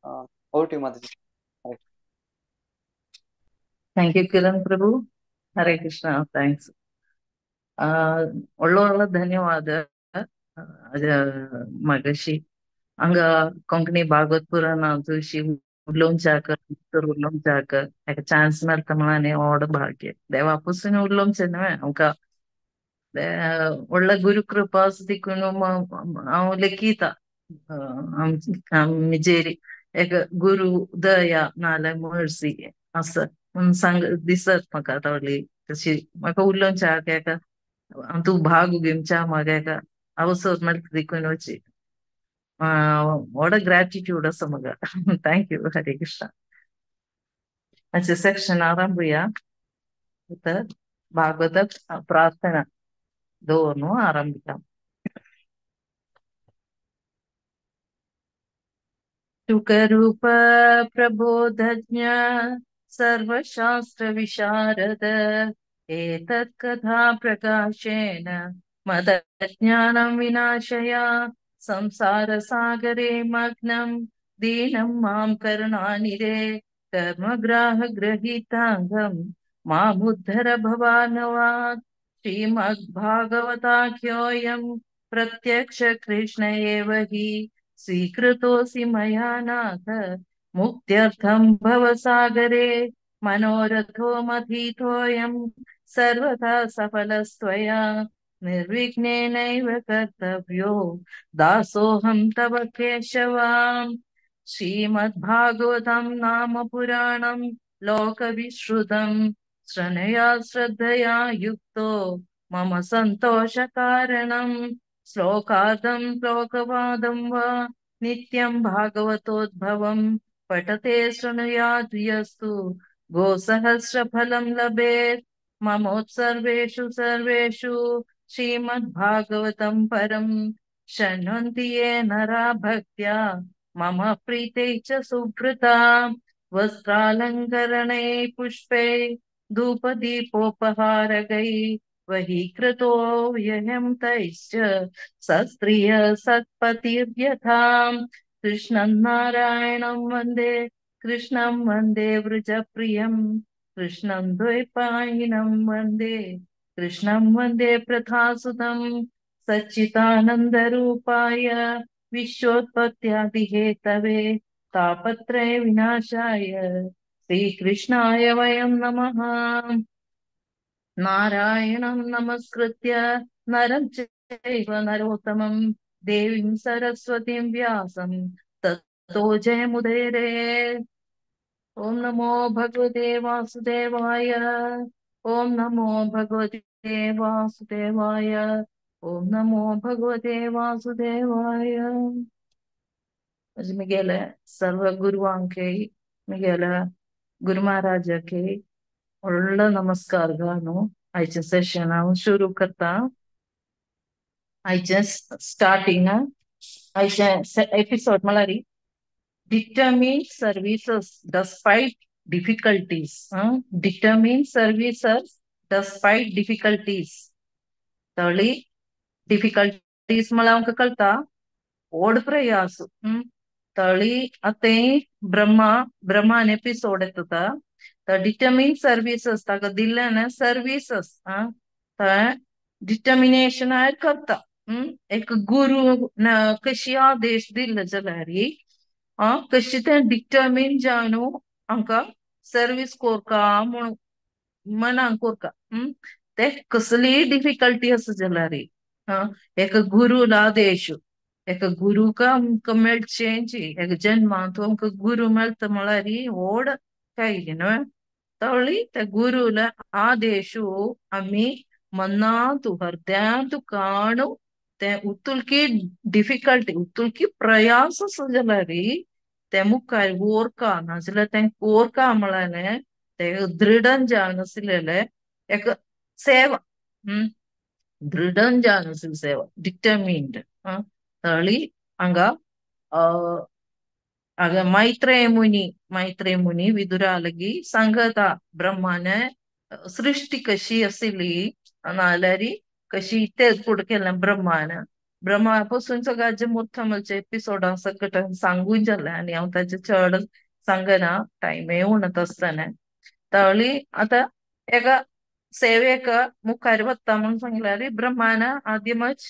Over to Mataji. Thank you Kiran Prabhu. Hare Krishna. Thanks. ಒಳ್ಳೊಳ್ಳೆ ಧನ್ಯವಾದ ಮಗಶಿ. ಹಂಗ ಕೊಂಕಣಿ ಭಾಗವತ್ ಪುರಾಣ ತುಳಸಿ ಉಲ್ಲೋಂಚಾಕ ಉಲ್ಲೋಂಚಾಕ ಯಾಕ ಚಾನ್ಸ್ मेळटा म्हळ्यार व्हड भाग्य देवापसून उलोवचें न्हय आमकां. व्हडलो गुरू कृपा आसा देखून हांव लेखिता म्हजेर एक गुरू दया नाल्यार मर्सी आसा म्हूण सांग दिसत म्हाका थोडी तशी म्हाका उलोवच्याक एका तूं भाग घेवच्या म्हाका एका अवसर मेळटा देखून वची व्हड ग्रॅटिट्यूड आसा म्हाका. Thank you. Hare Krishna. अच्छा, सेक्शन आरंभूया. भागवत प्रार्थना दवरून आरंभिता. शुकरूप प्रबोधज्ञ सर्वशास्त्र विशारद एतत् कथा प्रकाशेन मदज्ञानं विनाशय संसार सागरे मग्नं दीनं मां करुणानिधे कर्मग्राह गृहीतांगं मामुद्धर भवानवात्. श्रीमद्भागवताख्योऽयं प्रत्यक्ष कृष्ण एव हि स्वीकृतोऽसि मया नाथ मुक्त्यर्थं भवसागरे मनोरथो मथीतोऽयं सर्वथा सफलस्त्वया निर्विघ्नेनैव कर्तव्यो दासोऽहं तव केशवाम्. श्रीमद्भागवतं नाम पुराणं लोकविश्रुतं श्रणया श्रद्धया युक्तो मम सन्तोषकारणं. श्लोकार्धं श्लोकवादं वा नित्यं भागवतोद्भवं पठते शृणुयात् यस्तु गोसहस्रफलं लभेत्. ममोत्सर्वेषु सर्वेषु श्रीमद्भागवतं परं शृण्वन्ति ये नरा भक्त्या मम प्रीते च सुभृता. वस्त्रालङ्करणे पुष्पे धूपदीपोपहारगै वहीकृतो यहं तैश्च सस्त्रिय सत्पतिर्यथा. कृष्णं नारायणं वन्दे कृष्णं वन्दे वृजप्रियं कृष्णं द्वैपायनं वन्दे कृष्णं वन्दे प्रथासुतं. सच्चिदानन्दरूपाय विश्वोत्पत्त्यादिहेतवे तापत्रय विनाशाय श्रीकृष्णाय वयं नमः. नारायणं नमस्कृत्य नरं चैव नरोत्तमं देवीं सरस्वतीं व्यासं ततो जयमुदीरयेत्. ॐ नमो भगवते वासुदेवाय. ॐ नमो भगवते वासुदेवाय. ॐ नमो भगवते वासुदेवाय. म्हगेले सर्व गुरुवांकय म्हगेल्या गुरु महाराजाकय व्हडलो नमस्कार घालून आयचें सेशन हांव सुरू करता. आयचें स्टार्टिंग आयचें एपिसोड म्हळ्यार determined services despite difficulties. Determined services despite difficulties. तळी डिफिकल्टीज म्हळ्यार आमकां कळटा व्हड प्रयास. तळी आतां ब्रह्मान एपिसोड येता. डिटर्मिन सर्विसस ताका दिल्लें ना सर्विसस डिटर्मिनेशन करता. एक गुरु कशी आदेश दिल्ले जाल्यार कशी तें डिटर्मिन जावन आमकां सर्वीस कोरका म्हूण मनाक कोरका. ते कसलीय डिफिकल्टी आसा जाल्यार एक गुरूला आदेश एक गुरूक आमकां मेळचें एक जन्मांत आमकां गुरू मेळटा म्हळ्यार व्हड कांय न्हय. तळी त्या गुरूला आदेशू आमी मनांत हृदयांत काणू ते उतुलकी डिफिकल्टी उतुलकी प्रयास आसा जाल्यार ते मुखार ओरका नाजाल्यार तें कोरका म्हळ्यार ते दृढन जावन आसलेले एक सेवा. दृढन जावन आसली सेवा डिटर्मिन्ड. तळी हांगा हांगा मैत्रेय मुनी विदुरा लागीं सांगता ब्रह्माने सृष्टी कशी आसली नाल्यार कशी तें फुडें केलें ब्रह्मान. ब्रह्मा पासून सगळ्याचे मुर्थमलचे एपिसोडां सगळं सांगून जालें आनी हांव ताचे चड सांगना, टायमय उणत आसतना. तळी आतां एका सेवेक मुखार वता म्हणून सांगल्यार ब्रह्मान आदिमच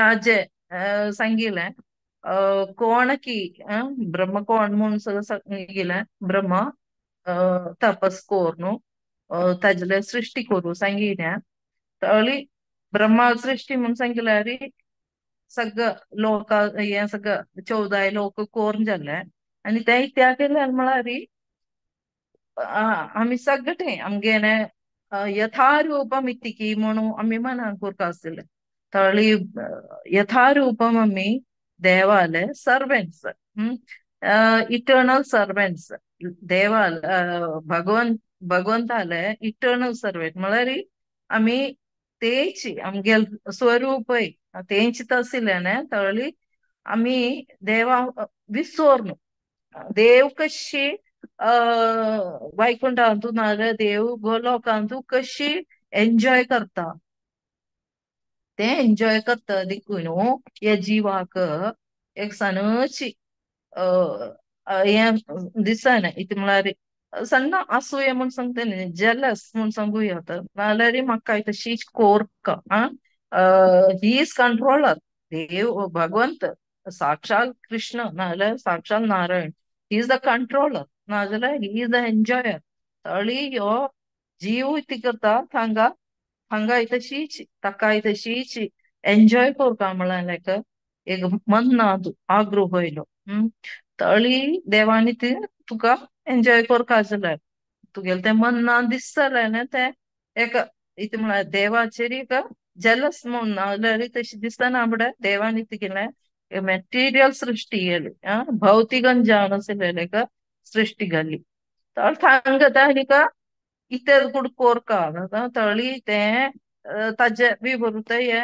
आजे सांगिलें कोण की ब्रह्म कोण म्हणून सगळं सांगिलें. ब्रह्म तपस करून ताजले सृष्टी करू सांगिलें. तळी ब्रह्मा सृष्टी म्हणून सांगिल्यार सगळं लोक हे सगळं 14 लोक कोरून जाले आनी ते इत्याक केले म्हळ्यार आमी सगळे आमगेले यथारूपम इतिकी म्हणून आमी मनान कोरका आसले. तळी यथारूपम आमी देवाले सर्वेंट्स, इटर्नल सर्वेंट्स, देवाले भगवंताले इटर्नल सर्वेंट म्हळ्यार आमी तेची आमगेल स्वरूपय तेंच आशिल्ल्यान तळी आमी देवा विसोर्नु देव कशी वैकुंठांतू नाजाल्यार देव गोलोकांतू कशी एन्जॉय करता ते एन्जॉय करता देखून ह्या जिवाक एक सणची हें दिसना इतलें म्हळ्यार सण्ण असूय म्हूण सांगता न्ही, जेलस म्हूण सांगू येता नाजाल्यार म्हाका तशीच कोरका. He is controller, देव भगवंत साक्षात कृष्ण नाजाल्यार साक्षात Narayan, he is the controller नाजाल्यार he is the enjoyer. तळी ह्यो जीव कितें करता हांगा हांगा तशीच ताकाय तशीच एन्जॉय करता म्हळ्यार एक मनांत आग्रो येयलो. तळी देवानी ती तुका एन्जॉय करपा जाल्यार तुगेलें तें मनान दिसतलें न्ही तें एक इतलें म्हळ्यार देवाचेर एक जेलस म्हूण नाजाल्यार तशें दिसतना बडे देवानी तुगेलें मटेरियल सृष्टी केली, भौतिक जावन आशिल्लें एक सृष्टी घाली. तळ थांगता आनी इतर कुड कोरका तळी तें ताजे विवृत हे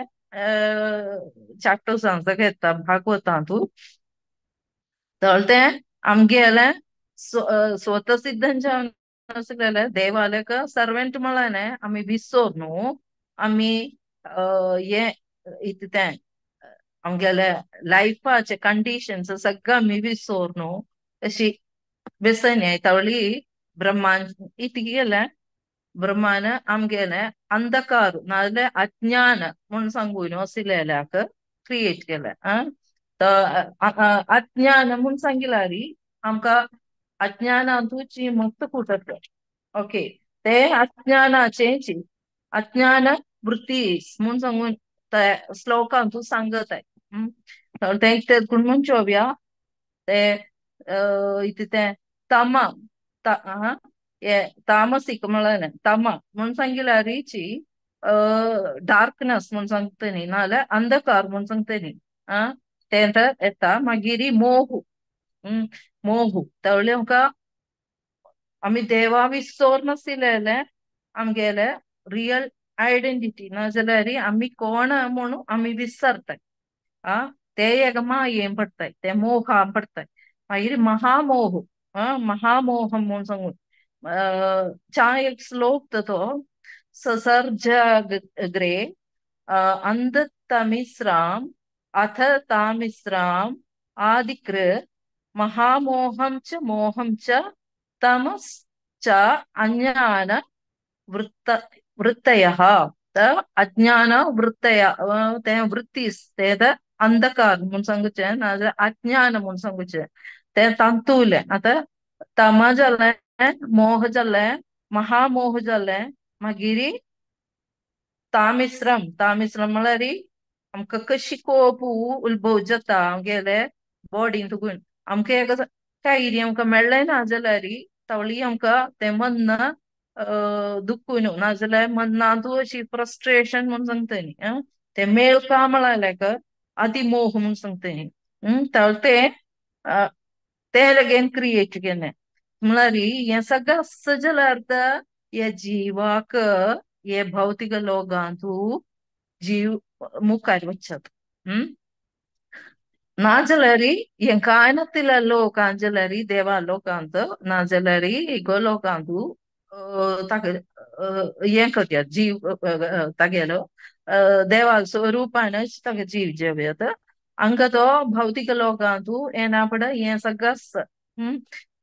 चॅप्टर्स घेता भागवतांतू. तळ तें आमगेलें स्वतः सिद्ध जावन आशिल्लें देवालेक सर्वेंट म्हळ्यार आमी विसर न्हू, आमी हें इतलें तें आमगेले लायफाचे कंडिशन्स सगळं आमी विसर न्हू अशी बेसनी. तवली ब्रह्मान इतकें केलें ब्रह्मान आमगेलें अंधकार नाजाल्यार अज्ञान म्हूण सांगू न्हू आशिल्ल्याक क्रिएट केलें. अज्ञान म्हूण सांगिल्यार आमकां अज्ञानांतूच मुक्त कुटत. ओके, ते अज्ञानाचें अज्ञान वृत्ती म्हूण सांगून ते श्लोकांतू सांगत आहे. तें कितें कोण म्हूण चोवया ते इतलें तें तमा तामसीक म्हळ्यार तमा म्हूण सांगिल्यारीची डार्कनेस म्हूण सांगता न्ही, नाजाल्यार अंधकार म्हूण सांगता न्ही. तें येता मागीर मोह, मोह तवले आमकां आमी देवा विसर नाशिल्ले आमगेले रियल आयडेंटिटी नाजाल्यार आमी कोण म्हूण आमी विसरताय. ते एक मायेन पडटाय, ते मोहान पडटाय. मागीर महामोह, महामोहम म्हूण सांगून चा एक श्लोक तो ससर्जाग्रे अंधतमिस्राम अथ तामिस्राम आदिकृ महामोहम च मोहम च तमस च अज्ञान वृत्तयः. अज्ञान वृत्तय ते वृत्तीस ते अंधकार म्हूण सांगचें नाजाल्यार अज्ञान म्हूण सांगचें तें तांतुलें. आतां तमा जालें, मोह जालें, महामोह जालें, मागीर तामिस्रम. तामिस्रम म्हळ्यार आमकां कशी कोप उल्भव जाता आमगेले बॉडीन तुगून आमकां एक कांय आमकां मेळ्ळें ना जाल्यार तवळी आमकां तें मन्न दुखून नाजाल्यार मनांतू अशी फ्रस्ट्रेशन म्हूण सांगता न्ही, तें मेळका म्हळ्यार आदिमोह म्हूण सांगता न्ही. तळ तें तें लगेन क्रिएट केलें म्हळ्यार हें सगळें आसा जाल्यार ह्या जिवाक हे भौतिक लोकांतू जीव मुखार वचत. नाजाल्यार हें कांय नातिल्ल्या लोकांत जाल्यार देवा लोकांत नाजाल्यार गोलोकांतू ताका हें करया जीव तागेलो देवा स्वरूपानच ताका जीव जेवयात हांगा तो भौतिक लोकांतू येना पड हें सगळं आसता.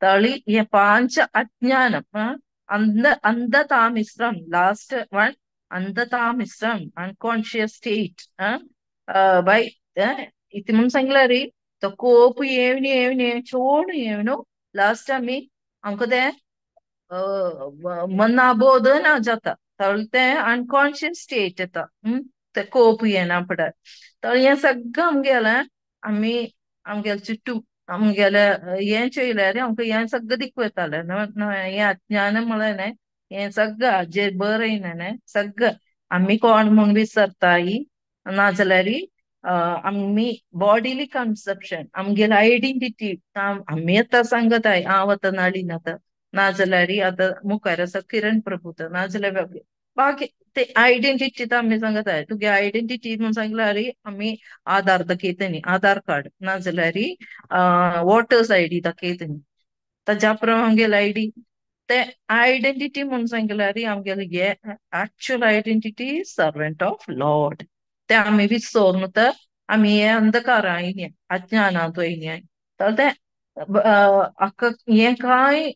तळी हें पांच अज्ञानम अंध अंधतामिश्रम लास्ट वन अंधतामिश्रम अनकॉन्शियस स्टेट बाय इति म्हणून सांगला रे तो कोप येवन येवन येवन चोड येवन लास्ट आमी आमकां तें मनाबोध ना जाता तळ तें अनकॉन्शियस स्टेट येता. ते कोप येना पड तर हें सगळें आमगेलें आमी आमगेले चिट्टू आमगेले हें चोयल्यार आमकां हें सगळें दिकू येतालें. हें अज्ञान म्हळ्यार न्हय हें सगळें हाजेर बरयना न्हय सगळें आमी कोण म्हूण विसरताय नाजाल्यार आमी बॉडीली कन्सेप्शन आमगेले आयडेंटिटी आमी आतां सांगताय हांव आतां नळीन आतां नाजाल्यार आतां मुखार आसा किरण प्रभु नाजाल्यार बाकी ते आयडेंटिटी तर आमी सांगताय तुगे आयडेंटिटी म्हूण सांगल्यार आमी आधार दाखयतली आधार कार्ड नाजाल्यार वोटर्स आयडी दाखयतली ताज्या प्रमाण आमगेले आयडी ते आयडेंटिटी म्हूण सांगल्यार आमगेले हे actual identity servant of lord ते आमी विसरून तर आमी हे अंधकारां आयली अज्ञानांत वयली तर ते हें कांय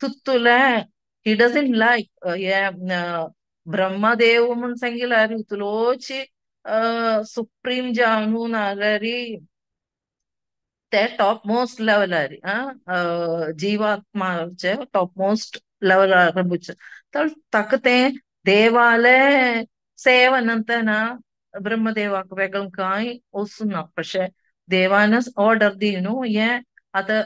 तुत्तुलें he doesn't like हे ब्रह्मदेव म्हूण सांगिल्यार उतलोची सुप्रीम जावनु नाल्यार ते टॉप मोस्ट लेवलार जीवात्माचे टॉप मोस्ट लेवलार तर ताका तें देवाले सेवनंतना ब्रह्मदेवाक वेगळें कांय वचूना पशे देवान ऑर्डर दिवन हें आतां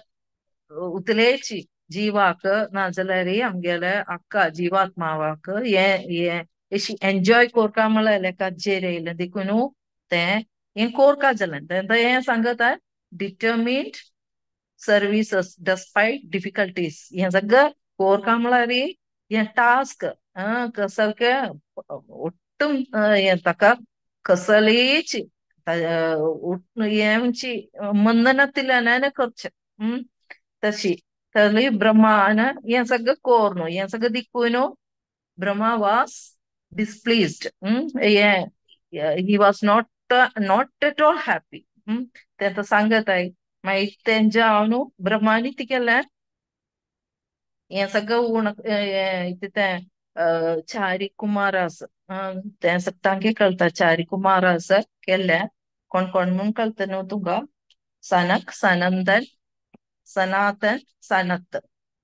उतलेची जीवाक नाजाल्यार आमगेले अक्का जीवात्मावाक हें हें अशी एन्जॉय कोरका म्हळ्यार लेकाचेर येयलें देखून तें हें कोरका जालें तें हें सांगता डिटर्मिन्ड सर्विसस डस्पायट डिफिकल्टीज हें सगळें कोरका म्हळ्यार हें टास्क सारकें ഒട്ടും हें ताका कसलीच हें म्हणची मंदनातिल्यान करचें तशी तरी ब्रह्मान हें सगळें कोर्नु हें सगळें दिकून ब्रह्मा वाज डिस्प्लीज्ड हें he was not not at all happy. ते आतां सांगताय मागीर तेंच्या हांव ब्रह्मानी कितें केलें हें सगळें उण तें चारी कुमारास तें सगळें तांकां कळटा चारी कुमारास केल्ले कोण कोण म्हूण कळटा न्हू तुका सनक सनंदन सनातन सनत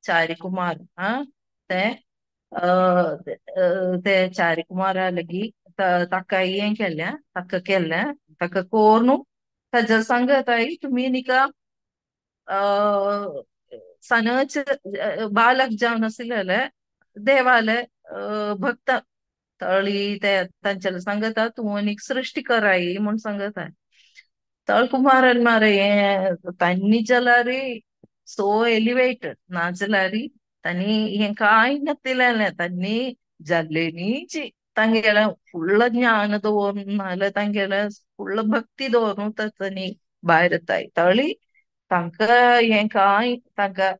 चारी कुमार ते ते चारी कुमारा लगी ताका हें केलें ताका केलें ताका कोर्नु ताज्या सांगताय तुमी निका सनच बालक जावन आशिल्ले देवाले भक्त तळी ते तांच्याले सांगता तूं आनीक सृश्टी कराय म्हूण सांगता. तळ कुमारन मारे हें तांणी जाल्यार सो एलिवेटेड नाजाल्यार तांणी हें कांय नातिल्लें तांणी जाल्लेनीच तांगेलें फुल्ल ज्ञान दवरून नाजाल्यार तांगेलें फुल्ल भक्ती दवरून तांणी भायर येताय तळी तांकां हें कांय तांकां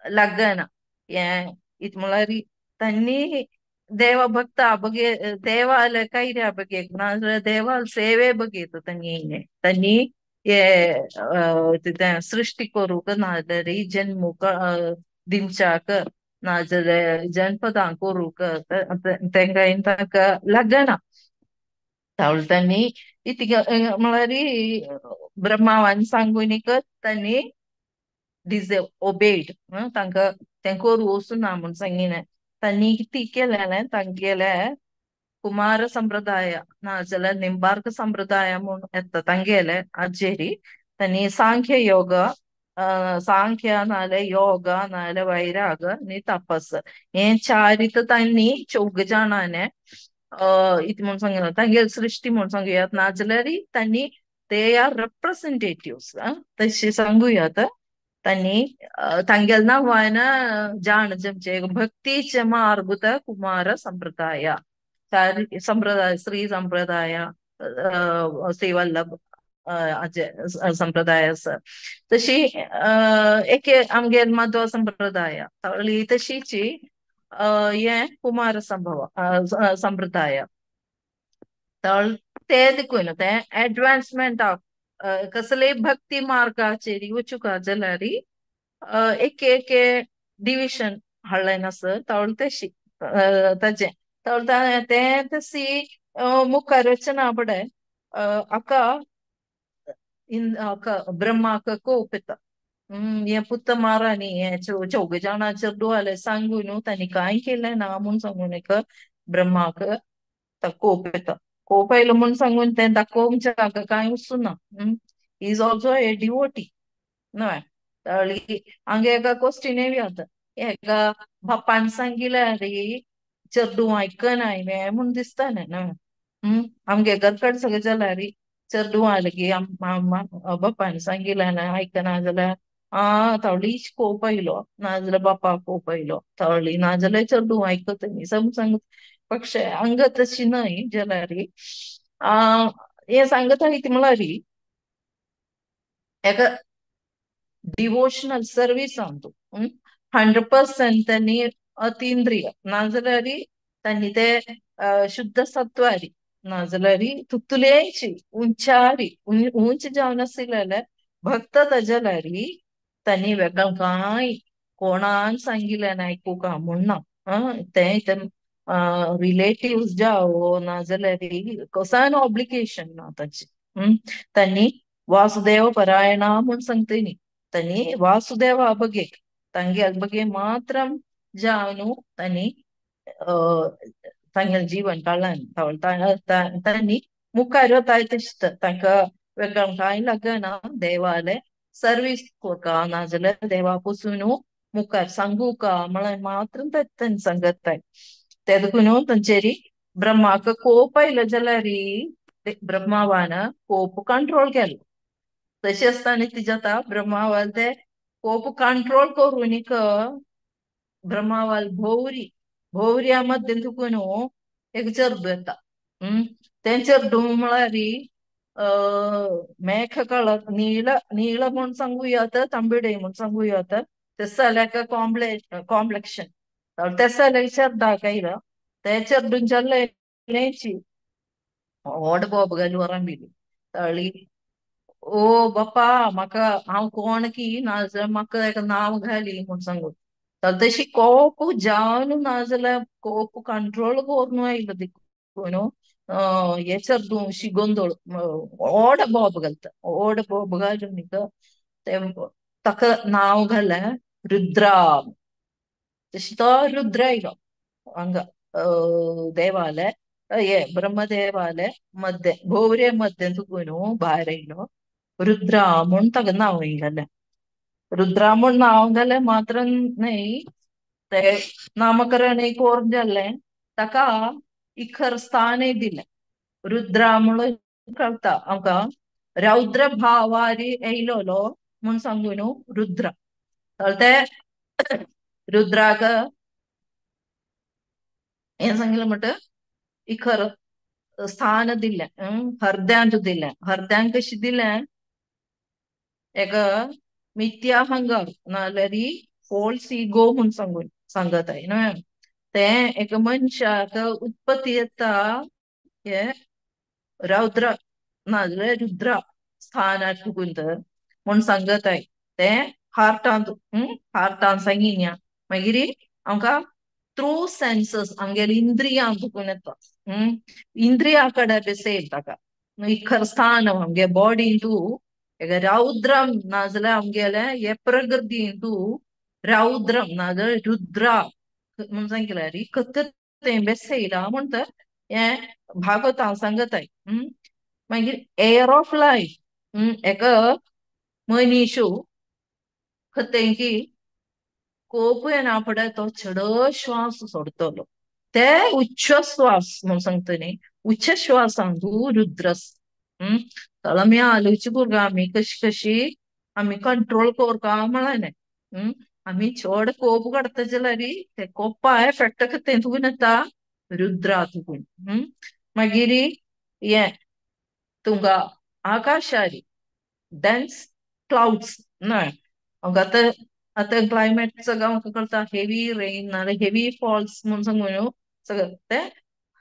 लागना हें it म्हळ्यार तांणी देवभक्त बगे देवाले कैऱ्या बगे नाजाल्यार देवाल सेवे बगेत तांणी तांणी हे सृश्टी करूंक नाजाल्यार जन्मूक दिवच्याक नाजाल्यार जनपदां करूंक तांकां तांकां लागना. तांणी इतकें म्हळ्यार ब्रह्मावान सांगून तांणी डिसओबेड तांकां तें करूं वचूना म्हूण सांगिलें तांणी कितें केलें तांगेले कुमार संप्रदाय नाजाल्यार निंबार्क संप्रदाय म्हूण येता तांगेले हाजेर तांणी सांख्य योग सांख्य नाजाल्यार योग नाजाल्यार वैराग आनी तपस हें चारित तांणी चौग जाणांनी इतलें म्हूण सांगिल्लें तांगेली सृश्टी म्हूण सांगुयात नाजाल्यार तांणी they are representatives तशें सांगुयात तांणी तांगेले नांवान जाण जमचे भक्तीचे मार्ग कुमार संप्रदाय संप्रदाय श्री संप्रदाय श्रीवल्लभ संप्रदाय आसा तशी एक आमगेर माधव संप्रदाय तळी तशीची हें कुमार संभव संप्रदाय. तर ते देखून ते एडवान्समेंट ऑफ कसले भक्ती मार्गाचेर वचूका जाल्यार एक एक डिविशन हाडलें नासत तावळ तेशी ताजें तावळ तें तशी मुखार वचना पडे आका ब्रह्माक कोप येता. हे पुत मारानी हे चौग जाणां चेडवाले सांगू न्हू तांणी कांय केलें ना म्हूण सांगून एक ब्रह्माक कोप येता. कोप आयलो म्हूण सांगून तें दाखोवंक कांय वचूना. Is also a devotee न्हय. हांगा एका क्वेश्चन येता, एका बापान सांगिल्यार चेडूं आयकनाय हें म्हूण दिसता न्हय. आमगे घरकड सगळें जाल्यार चेडूं आलें बापान सांगिलें ना आयकना जाल्यार आ तावळी कोप आयलो नाजाल्यार बापाक कोप आयलो तावळी नाजाल्यार चेडूं आयकत न्ही सम सांग. पक्षे हांगा तशी न्हय जाल्यार हें सांगता कितें म्हळ्यार एका डिवोशनल सर्वीस आहा. 100% त्यांनी अतींद्रिय नाजाल्यार त्यांनी ते शुद्ध सत्वारी नाजाल्यार तुतुलेची उंचारी उंच जावन आशिल्ले भक्त जाल्यार त्यांनी वेगळं कांय कोणान सांगिल्लें आयकूंक म्हूण ना. तें रिलेटिव्स जावो नाजाल्यार कसान ऑब्लिगेशन ना ताचें. त्यांनी वासुदेव परायणा म्हूण सांगता न्ही, त्यांनी वासुदेवा बगे तांगे बगे मात्र जावन त्यांनी तांगेलें जीवन काडलें. त्यांनी मुखार वताय तशें तांकां वेगळें कांय लागना देवालें सर्वीस कोरका नाजाल्यार देवा पसून मुखार सांगूका म्हळ्यार मात्र तांणी सांगताय. ते देखून तांचेर ब्रह्माक कोप आयलो जाल्यार ब्रह्मावान कोप कंट्रोल केलो. तशें आसतना कितें जाता ब्रह्मावान ते कोप कंट्रोल करून ब्रह्मावाल भोवरी भोवऱ्या मध्य तुकून एक चेडूं येता. तें चेडूं म्हळ्यार मेघ कलर नीळ नीळ म्हूण सांगू येता तांबडे म्हूण सांगू येता तशें जाल्यार कॉम्प्लेक्शन तशें जाल्यार चेडवाक आयलो तें चेडूं जाल्लें व्हड बोब घालून वरांबिली तळी ओ बापा म्हाका हांव कोण की नाजाल्यार म्हाका एक नांव घाली म्हूण सांगून. तर तशी कोप जावन नाजाल्यार कोप कंट्रोल करून आयलो देखून हे चेडूं शिगोंदोळ व्हड बोब घालता. व्हड बोब घालून तें ताका नांव घालें रुद्रा. तशें तो रुद्र आयलो हांगा देवाले हे ब्रह्मदेवाले मध्य भोवरे मध्य तुकून भायर आयलो रुद्रा म्हूण ताका नांव घालें. रुद्रा म्हूण नांव घालें मात्र न्हय ते नामकरण कोरून जालें ताका इखर स्थानय दिलें. रुद्रा म्हणून कळटा आमकां रौद्र भावारी येयलोलो म्हूण सांगू न्हू रुद्र. तर ते रुद्राक हें सांगलें म्हणटा इखर स्थान दिलें, हरद्यांत दिलें. हरद्यांक कशें दिलें एक मिथ्याहंकार नाजाल्यार फॉल्स इगो म्हूण सांगून सांगताय न्हय. तें एका मनशाक उत्पत्ती येता हे रौद्र नाजाल्यार रुद्र स्थानार तुकून तर म्हूण सांगताय. तें हार्टांत हार्टान सांगिन्या मागीर आमकां थ्रू सेन्सस आमगेले इंद्रियां तुकून येता. इंद्रिया कडेन बेसेल ताका इखर स्थान आमगे बॉडींतू एक रौद्रम नाजाल्यार आमगेले हे प्रकृतींतू रौद्रम नाजाल्यार रुद्रा म्हूण सांगल्यार कत्त तें बेसयला म्हणटा हें भागवतान सांगताय. मागीर एयर ऑफ लायफ एका मनीशू खतें की कोप येना फुडें तो चड श्वास सोडटलो ते उच्च श्वास म्हूण सांगता न्ही उच्च श्वासांतू रुद्रस. तर आमी आलोवची भुरगां आमी कशी कशी आमी कंट्रोल करता म्हळ्यार आमी चड कोप काडटा जाल्यार ते कोपा एफेक्ट तें तुकून येता रुद्रा तुकून. मागीर हें तुमकां आकाशारी डेन्स क्लाउड्स न्हय आतां आतां क्लायमेट सगळं आमकां कळटा हेवी रेन नाजाल्यार हेवी फॉल्स म्हूण सांगू न्हू सगळें ते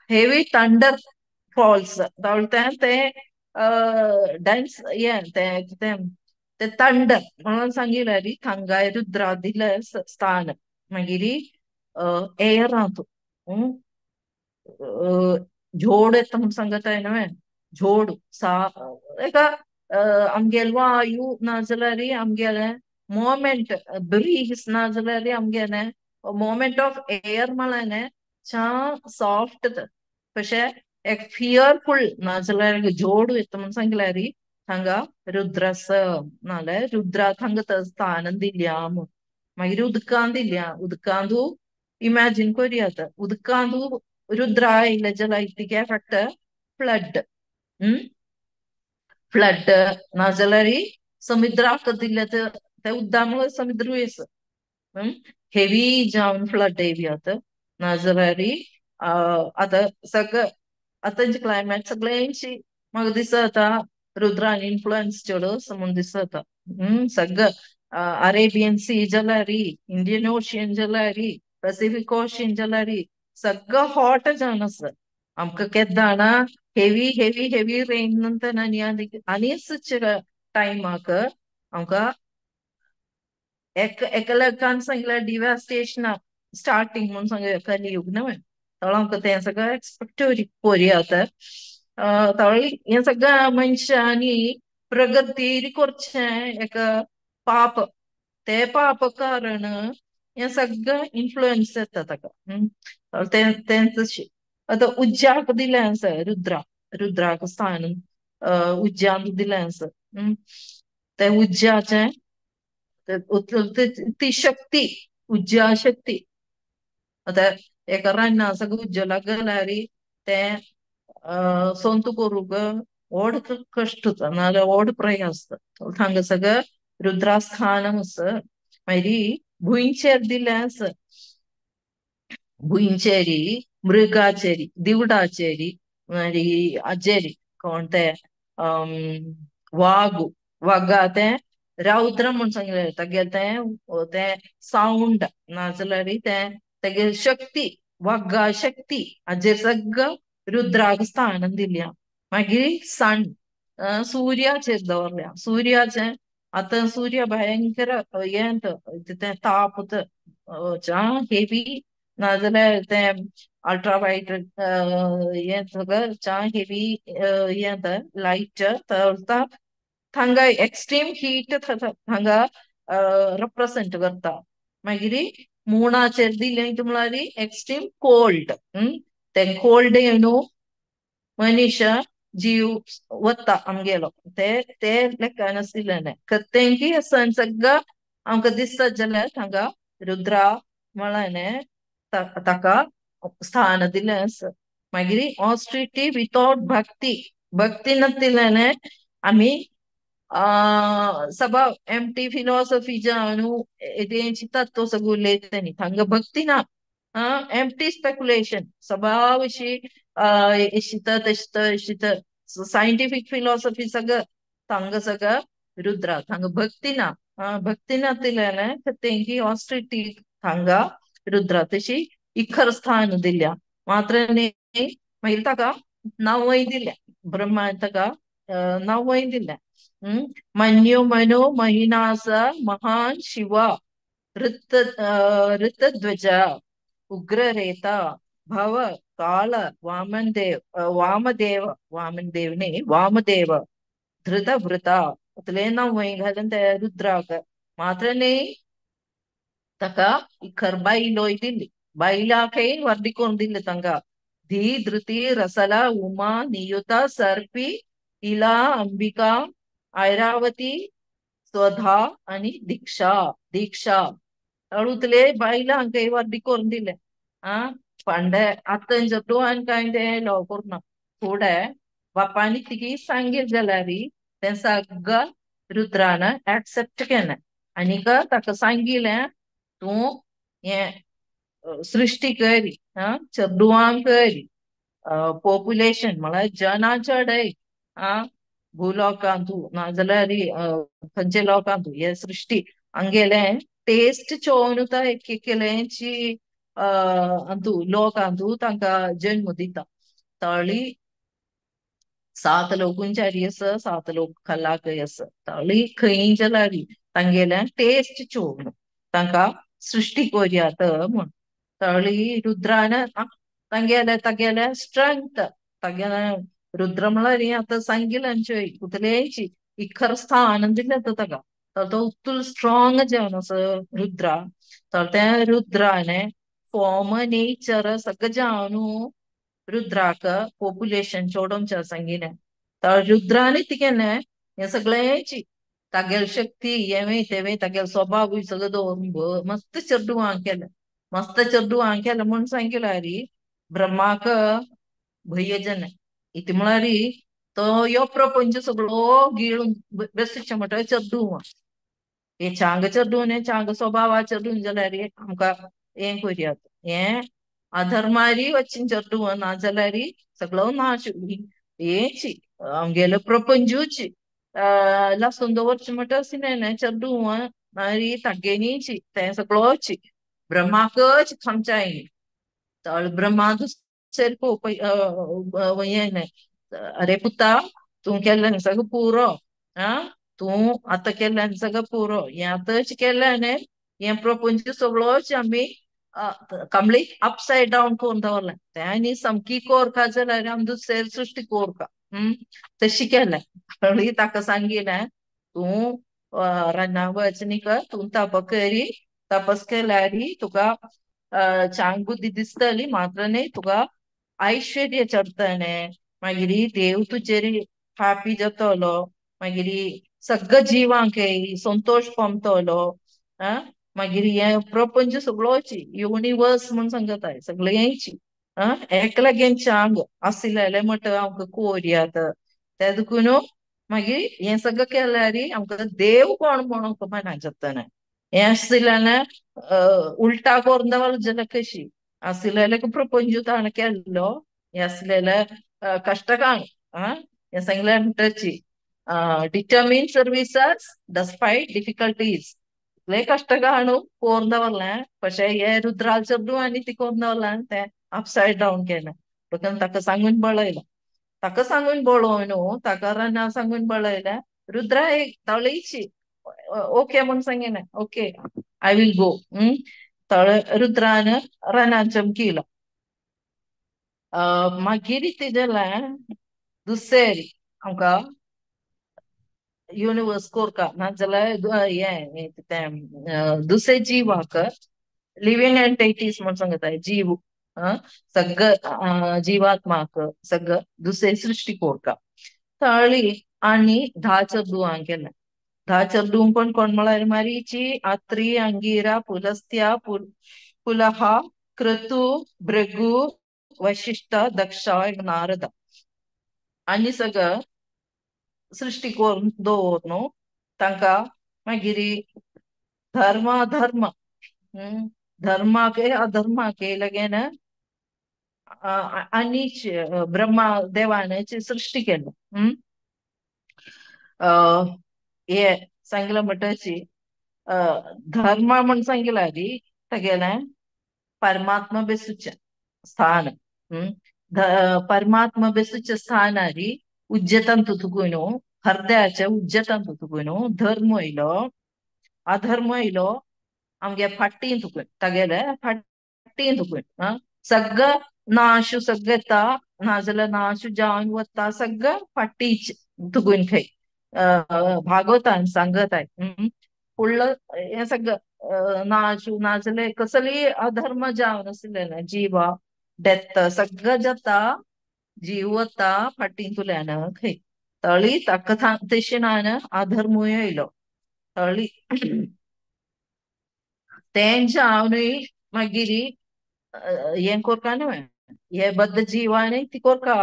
हेवी थंडर फॉल्स ते ते डान्स हें तें कितें ते थंड म्हणून सांगिल्लें थंगाय रुद्रा दिलें स्थान. मागीर एयरांत झोड येता म्हूण सांगताय न्हय, झोड सा एका आमगेले वायू नाजाल्यार आमगेले मोमेंट ब्रीज नाजाल्यार आमगेले मोमेंट ऑफ एयर म्हळ्यार चा सॉफ्ट कशें एक फियरफुल नाजाल्यार झोड येता म्हूण सांगल्यार हांगा रुद्रस नाल्यार रुद्रा थांगा स्थान दिल्या म्हूण. मागीर उदकां दिल्या, उदकांतू इमॅजिन करूया आतां उदकांतू रुद्रा आयले जाल्यार कितें एफेक्ट फ्लड, फ्लड नाजाल्यार समुद्राक दिले ते उदका मुळे समुद्रूय आसा, हेवी जावन फ्लड येयात नाजाल्यार आतां सगळें आतांचे क्लायमेट सगळ्यांची म्हाका दिसता आतां रुद्रान इन्फ्लुएन्स चड आसा म्हूण दिसता. सगळें अरेबियन सी जाल्यार, इंडियन ओशियन जाल्यार, पॅसिफीक ओशियन जाल्यार सगळं हॉट जावन आसा. आमकां केन्ना जाणा हेवी हेवी हेवी रेन नंतर आनी आनी टायमाक आमकां एका लेखान सांगल्यार डिवास्टेशन स्टार्टींग म्हूण सांगया कलियुग न्हय, तळ आमकां तें सगळें एक्सपेक्ट करुया आतां. तळ हें सगळ्या मनशांनी प्रगती करचें एक पाप, ते पाप कारण हें सगळें इन्फ्लुएन्स येता ताका. तें तें तशें आतां उज्याक दिलें आसा रुद्रा, रुद्राक स्थान उज्यांत दिलें आसा. तें उज्याचें ती शक्ती उज्या शक्ती आतां एका रान्ना सगळें उज्ज लागल्यार तें सोंत करूंक व्हड कश्ट नाजाल्यार व्हड प्रयास. हांगा सगळें रुद्रास्थान आसा. मागीर भुंयचेर दिलें आसा, भुंयचेरी मृगाचेरी दिवडाचेरी मागीर हाजेरी कोण ते वाग, वागा तें रौद्र म्हूण सांगलें तागेलें तें तें सावंड नाजाल्यार तें तेगे शक्ती वागा शक्ती हाजेर सगळें रुद्राक स्थान दिल्या. मागीर सन सुर्याचेर दवरल्या, सुर्याचें आतां सूर्य भयंकर हें तें ताप हेवी नाजाल्यार तें अल्ट्रा वायट हें सगळें चा हेवी हें लायट थांगा एक्स्ट्रीम हीट हांगा रिप्रेसेंट करता. मागीर मुणाचेर दिलें म्हळ्यार एक्स्ट्रीम कोल्ड, तें कोल्ड येवन मनीश जीव वता आमगेलो ते ते लेखान आशिल्लें तेंकी आसा सगळं आमकां दिसता जाल्यार हांगा रुद्रा म्हळ्यार ताका स्थान दिलें आसा. मागीर ऑस्ट्रिटी वितआउट भक्ती, भक्ती नातिल्ल्यान आमी सभाव एमटी फिलॉसॉफी जावन तेंची तत्व सगळें उलयता न्ही, हांगा भक्ती ना, एमटी स्पेकुलेशन सभाव अशी इशित तशें इशित सायंटिफीक फिलॉसॉफी सगळं थांगा सगळं रुद्रा, थांगा भक्ती ना, भक्ती नातिल्ल्यान तेंकी ऑस्ट्रिटी थांगा रुद्रा तशी इखर स्थान दिल्या. मात्र न्ही मागीर ताका नांवय दिल्या, ब्रह्मान ताका नांवय दिल्या. मन्यु मनो महिनास महान शिवा ऋत ऋतध्वज उग्ररेता भव काल वामनदेव वामदेव वामनदेव न्ही वामदेव धृतव्रता इतलें नांवय घालून ते रुद्राक. मात्र न्ही ताका इखर बायलोय दिली, बायलाकय वर्दी करून दिल्ले तांकां धी धृती रसला उमा नियुता सर्पी इला अंबिका ऐरावती स्वधा आनी दीक्षा, दीक्षा उतले बायलांकय वर्दी करून दिले. आ पंडे आतां चेडवान कांय तें लव करुना, फुडें बापायन तिकी सांगीत जाल्यार तें सगळें रुद्रान एक्सेप्ट केलें आनीक ताका सांगिलें तूं हें सृश्टी कर, चेडवांक कर, पॉप्युलेशन म्हळ्यार जनां चडय भूलोकांतू नाजाल्यार खंयच्या लोकांतू हे सृश्टी हांगेलें टेस्ट चोवन एक एकल्याची अंतू लोकांतू तांकां जन्म दिता. तळी 7 लोक उंचारी आसा, 7 लोक खालाकय आसा. तळी खंय जाल्यार तांगेल्या टेस्ट चोवन तांकां सृश्टी कोरयात म्हूण. तळी रुद्रान तांगेल्या तागेल्या स्ट्रेंथ तागेल्या रुद्र म्हळ्यार हें आतां सांगिल्लें चोय कुतलेची इखर स्थान दिलें ताका. तर तो उत्तुल स्ट्रॉंग जावन आसा रुद्रा. तर त्या रुद्राने फॉर्म नेचर सगळें जावन रुद्राक पॉप्युलेशन चोडोवचें सांगिलें. तर रुद्राने ती केलें हें सगळ्यांची तागेली शक्ती हें तें तागेलो स्वभाव सगळें दवरून मस्त चेडवां केलें. मस्त चेडवां केलें म्हूण सांगिल्यार ब्रह्माक भंय जालें. इतलें म्हळ्यार तो यो प्रपंच सगळो गिळून बेसूचें म्हणटा चेडवां हे चांग चेडूं हे चांग स्वभावा चेडूं जाल्यार आमकां हें करुयात हें अधर्मारी वचून चेडूं ना जाल्यार सगळो नाश हेची आमगेलो प्रपंचूच लासून दवरचें म्हणटा अशें चेडूं मागीर तागेलीची तें सगळोच ब्रह्माकच खामचायनी. तर ब्रह्मा दुसरे पळोवपा हें अरे पुता तूं केल्लें सगळें पुरो आं तूं आतां केल्लें सगळें पुरो हें आतांच केल्लें न्ही हें प्रपंच सगळोच आमी कंप्लीट अपसायड डावन करून दवरलें. तें आनी सामकी कोरका जाल्यार आमी दुसरे सृश्टी कोरका तशी केलें. ताका सांगिलें तूं रानां वच न्ही कर, तूं तप करी, तपस केल्यार तुका चांग बुद्धी दिसतली मात्र न्ही तुका ऐश्वर्य चडटलें, मागीर देव तुजेर हॅपी जातलो, मागीर सगळ्या जिवांक संतोष पावतलो, मागीर हें प्रपंच सगळोच युनिवर्स म्हूण सांगताय सगळ्यांची एकलागेन चांग आशिल्लें म्हणटा आमकां कोरयात. ते देखून मागीर हें सगळें केल्यार आमकां देव कोण म्हणून मना जातना हें आशिल्ल्यान उल्टा करून दवरलें जाल्यार कशी आशिल्लें प्रपंच ताणें केल्लो हें आसलेलें कश्टकांक हें सांगलें म्हणटची डिटर्मिन सर्विसस डस्पायट डिफिकल्टीज इतले कश्ट काणू कोरून दवरलें. पशे हे रुद्राल चेडूं आनी ती कोरून दवरलें तें अपसायड डावन केलें. देखून ताका सांगून बळयलें. ताका सांगून बळोवन न्हू ताका रानां सांगून बळयलें. रुद्रा एक तळीची ओके म्हूण सांगिलें ओके I will go. तळ रुद्रान रानान चमकिलो. मागीर कितें जालें दुसरें आमकां युनिवर्स कोरका नाजाल्यार हें तें दुसरे जिवाक लिव्हिंग एंटिटीज म्हूण सांगता जीव सगळं जिवात्माक सगळं दुसरे सृश्टी कोरका. तळी आनी 10 चेडवां केलें. 10 चेडूं कोण कोण म्हळ्यार मरीची, अत्री, अंगिरा, पुलस्त्या, पुलहा, क्रतु, भृगु, वशिष्ठ, दक्ष, नारद आनी सगळं सृश्टी करून दवर तांकां मागीर धर्म अधर्म धर्माक अधर्माक लगेन आनी ब्रह्मा देवान सृश्टी केली. हे सांगलें म्हणटची धर्म म्हूण सांगिल्लें तागेलें परमात्मा बेसूचें स्थान. परमात्मा बेसूचें स्थानारी उज्जतान तुतुकून हृदयाच्या उज्जतान तुतुकून धर्म येयलो अधर्म येयलो आमगे फाटीं तुकून तागेले फाटीं तुकून सगळं नाशू सगळें येता नाजाल्यार नाशू जावन वता सगळं फाटीच तुकून खंय भागवतान सांगत आहे. फुडलं हें सगळं नाशू नाजाल्यार कसलीय अधर्म जावन आसलें जिवा डेथ सगळं जाता जीव वता फाटींतल्यान खंय तळी ताका तशें अधर्मूय येयलो तळी तें जावनूय मागीर हें कोरका न्हय हे बद्द जिवानय ती कोरका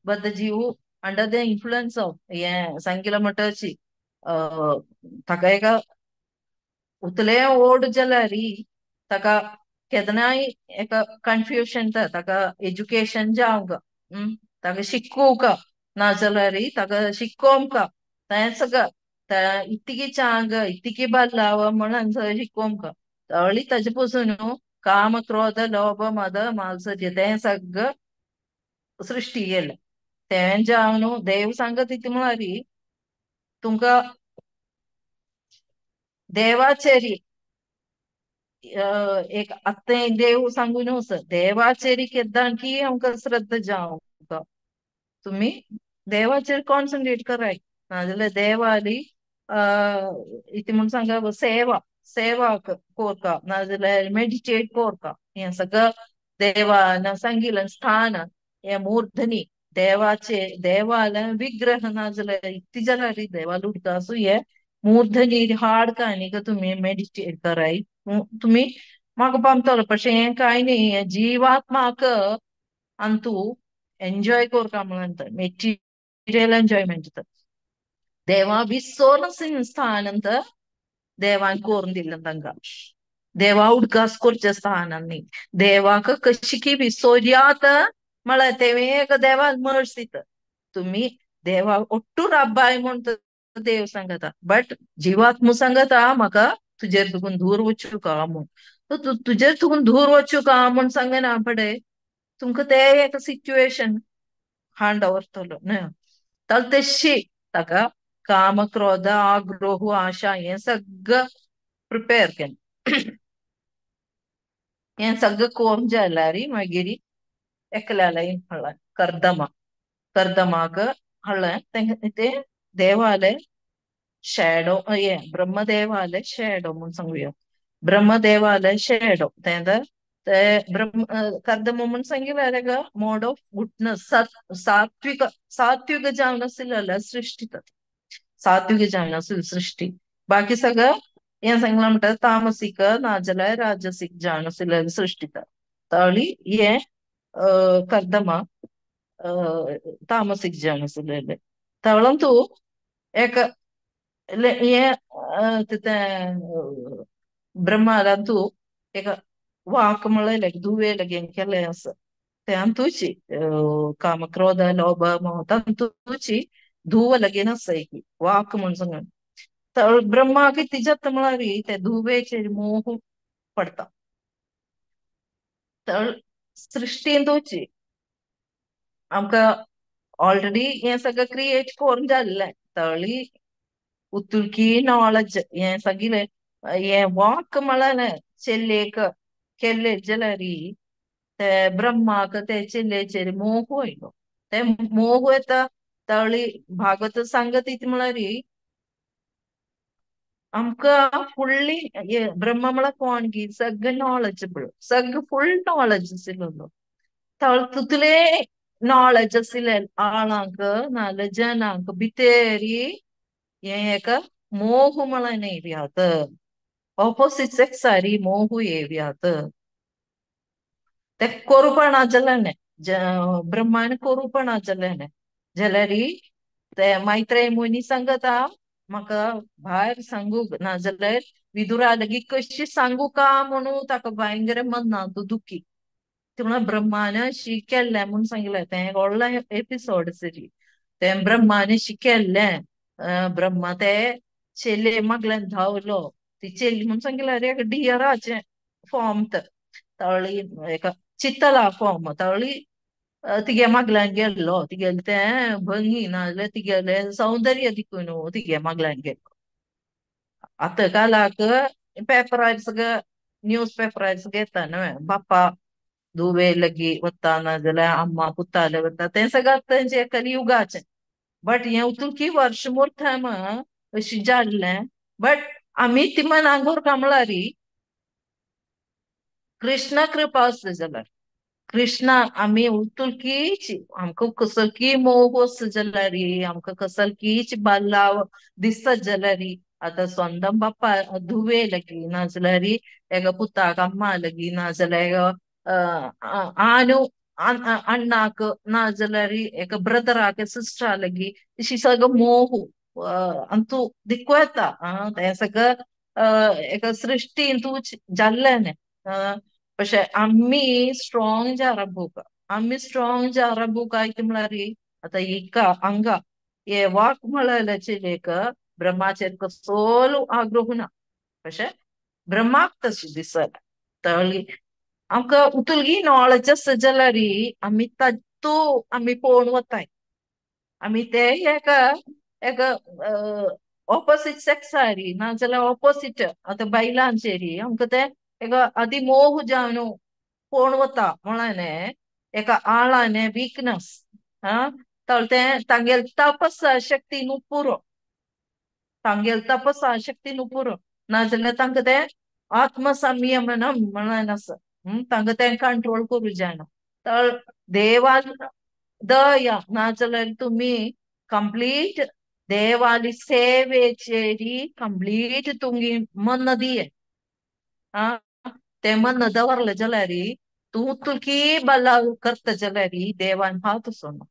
बद्द जीव अंडर the influence of हें सांगिल्लें म्हणटची ताका एका उतले ओड जाल्यार ताका केन्नाय एका कन्फ्युजन ताका एज्युकेशन जावंक ताका शिकोवंक नाजाल्यार ताका शिकोवंक तें सगळं इतकी चांग इतकी बदलाव म्हणून शिकोवंक तळी ताजे पसून काम क्रोध लोभ मद मात्सर्य तें सगळं सृश्टी केलें. तें जावन न्हू देव सांगत ती म्हळ्यार तुमकां देवाचेरी एक आत्तां देव सांगू न्हू सर देवाचेरी केद्दां की आमकां श्रद्धा जावंक तुमी देवाचेर कॉन्सन्ट्रेट कराय नाजाल्यार देवाली इति म्हूण सांगा सेवा सेवा कोरका नाजाल्यार मेडिटेट कोरका हें सगळं देवान सांगिल्लें स्थान हें मूर्धनी देवाचे देवाले विग्रह नाजाल्यार इतली जाल्यार देवाल उडका सो हे मूर्धनी हाड आनी तुमी मेडिटेट कराय तुमी म्हाका पामतलो पशें हें कांय न्ही हें जिवात्माक अंतू एन्जॉय कोरका म्हणून मेटिरियल एन्जॉयमेंट देवा विसोन स्थान देवान कोरून दिल्लें तांकां देवा उडकास करचें स्थान न्ही देवाक कशी की विसोर्यात म्हळ्यार तें एक देवाक मर्स दिता तुमी देवा ഒट्टू राब्बाय म्हूण देव सांगता बट जिवात्मू सांगता म्हाका तुजेर तुकून दूर वचूं का म्हूण तुजेर तुकून दूर वचूं का म्हूण सांगना फुडें तुमकां ते एक सिच्युएशन हांड दवरतलो न्हय तर तशी ताका काम क्रोध आग्रोह आशा हें सगळं प्रिपेर केलें हें सगळं कोरून जाल्यार मागीर एकल्यालाय हळ्ळें कर्दमा कर्दमाक हळ्ळें तें देवाले शॅडो हे ब्रह्मदेवाले शॅडो म्हूण सांगुया ब्रह्मदेवाले शॅडो तें ते ब्रह्म कर्दम म्हूण सांगिल्लें मोड ऑफ गुडनस सात्विक सात्विक जावन आशिल्लें सृश्टी सात्विक जावन आशिल्ली सृश्टी बाकी सगळं हें सांगलां म्हणटा तामसीक नाजाल्यार राजसीक जावन आशिल्लें सृश्टी तळी हें कर्दमा तामसीक जावन आशिल्लें तळंतू एक हें तें ब्रह्मांतू एक वाक म्हळ्यार दुवे लगेन केलें आसा तें अंतूची काम क्रोध लोभ मोह तांतूची धुव लगेन आसा एक वाक म्हूण सांग तर ब्रह्माक तिज्यात म्हळ्यार ते धुवेचेर मोह पडटा तर सृश्टींतूची आमकां ऑलरेडी हें सगळें क्रिएट करून जाल्लें तळी उतुलकी नॉलेज हें सगळें हें वाक म्हळ्यार चेल्लेक केल्ले जाल्यार ते ब्रह्माक ते चेल्लेचेर मोह येयलो ते मोह येता तळी भागवत सांगत ती म्हळ्यार आमकां फुडली ब्रह्म म्हळ्यार कोण की सगळें नॉलेजेबल सगळें फुल नॉलेज आशिल्लो तितले नॉलेज आशिल्ले आळांक नाजाल्यार जनांक भितरी हें एक मोह म्हळ्यार येव्यात ऑपोसीट सेक्सारी मोह येव्यात ते कोरुपणा जालें ब्रह्मान कोरुपणा जालें जाल्यार ते मैत्रेय मुनी सांगता म्हाका भायर सांगूंक नाजाल्यार विदुरा लागीं कशी सांगू का म्हणून ताका भयंकर मनांत दुखी ते म्हणल्यार ब्रह्मान शिकेल्लें म्हूण सांगलें तें व्हडलो एपिसोड सरी तें ब्रह्मान शिकेल्लें ब्रह्मा ते चेले मागल्यान धांवलो ती चेली म्हूण सांगल्यार एक डियराचें फॉर्म तळी एका चितला फॉर्म तळी तिगे मागल्यान गेल्लो तिगेलें तें भंगी नाजाल्यार तिगेलें सौंदर्य दिकून तिगे मागल्यान गेल्लो आतां कालाक पेपरार सगळं न्यूज पेपरार सगळं येता न्हय बाप्पा धुवे लगी वता नाजाल्यार अम्मा पुताले वता तें सगळें तेंचें कलियुगाचें बट हें उतुलकी वर्ष मोर अशी जाल्लें बट आमी ती मनांगोर कामळारी कृष्णा कृपा आसली जाल्यार कृष्णा आमी उतुलकीच आमकां कसलकी मोह आसता जाल्यार आमकां कसलकीच बदलाव दिसत जाल्यार आतां स्वंदम बाप्पा धुवे लगी नाजाल्यार एका पुताक अम्मा लगी नाजाल्यार आनु अण्णाक नाजाल्यार एका ब्रदराक सिस्टरा लगी अशी सगळो मोह अंतू दिक्को येता तें सगळं एका सृश्टीन तूं जाल्लें പക്ഷെ आमी स्ट्रॉंग जारबूक आमी स्ट्रॉंग जारबूक आयते म्हळ्यार आतां हिका हांगा हे वाक म्हळ्याचेर एक ब्रह्माचेर कसलो आग्रोह ना പക്ഷെ ब्रह्माक तशें दिसना तळी आमकां उतुलगी नॉलेज आसा जाल्यार आमी तत्तू आमी पळोवन वताय आमी ते एका एका ऑपोसीट सेक्सारी नाजाल्यार ऑपोसीट आतां बायलांचेरी आमकां ते एका आदी मोह जावन कोण वता म्हळ्याने एका आळाने विकनस आं तर ते तांगेल तपसा शक्ती न्हू पुरो, तांगेल तपसा शक्ती न्हू पुरो, नाजाल्यार तांकां ते आत्मसंयमनम म्हणून आसा, तांकां तें कंट्रोल करूं जायना. तर देवान दया नाजाल्यार तुमी कंप्लीट देवाली सेवेचेरी कंप्लीट तुमी मन दिये आं ते मन दवरले जाल्यार तूं तुकी बला करता जाल्यार देवान हात सोडना,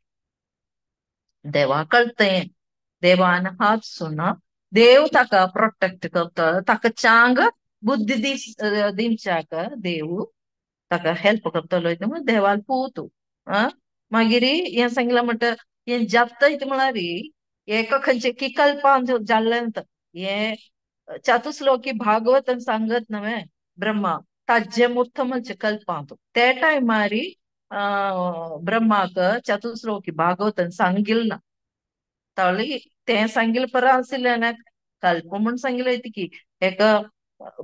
देवा कळतें देवान हात सोडना, देव ताका प्रोटेक्ट करता, ताका चांग बुद्धी दिवच्याक देव ताका हेल्प करतलो म्हूण देवाल पूत. आं मागीर हें सांगलां म्हणटा हें जपता इतलें म्हळ्यार एका खंयचे की कल्पान जाल्लें हें चतुश्लोकी भागवत सांगत न्हय ब्रह्मा ताज्जे मूर्त म्हणजे कल्पांत ते टायमारी ब्रह्माक चतुश्लोकी भागवतन सांगिल ना, तळी तें सांगिल परा आशिल्लें कल्प म्हूण सांगिल्लें की एका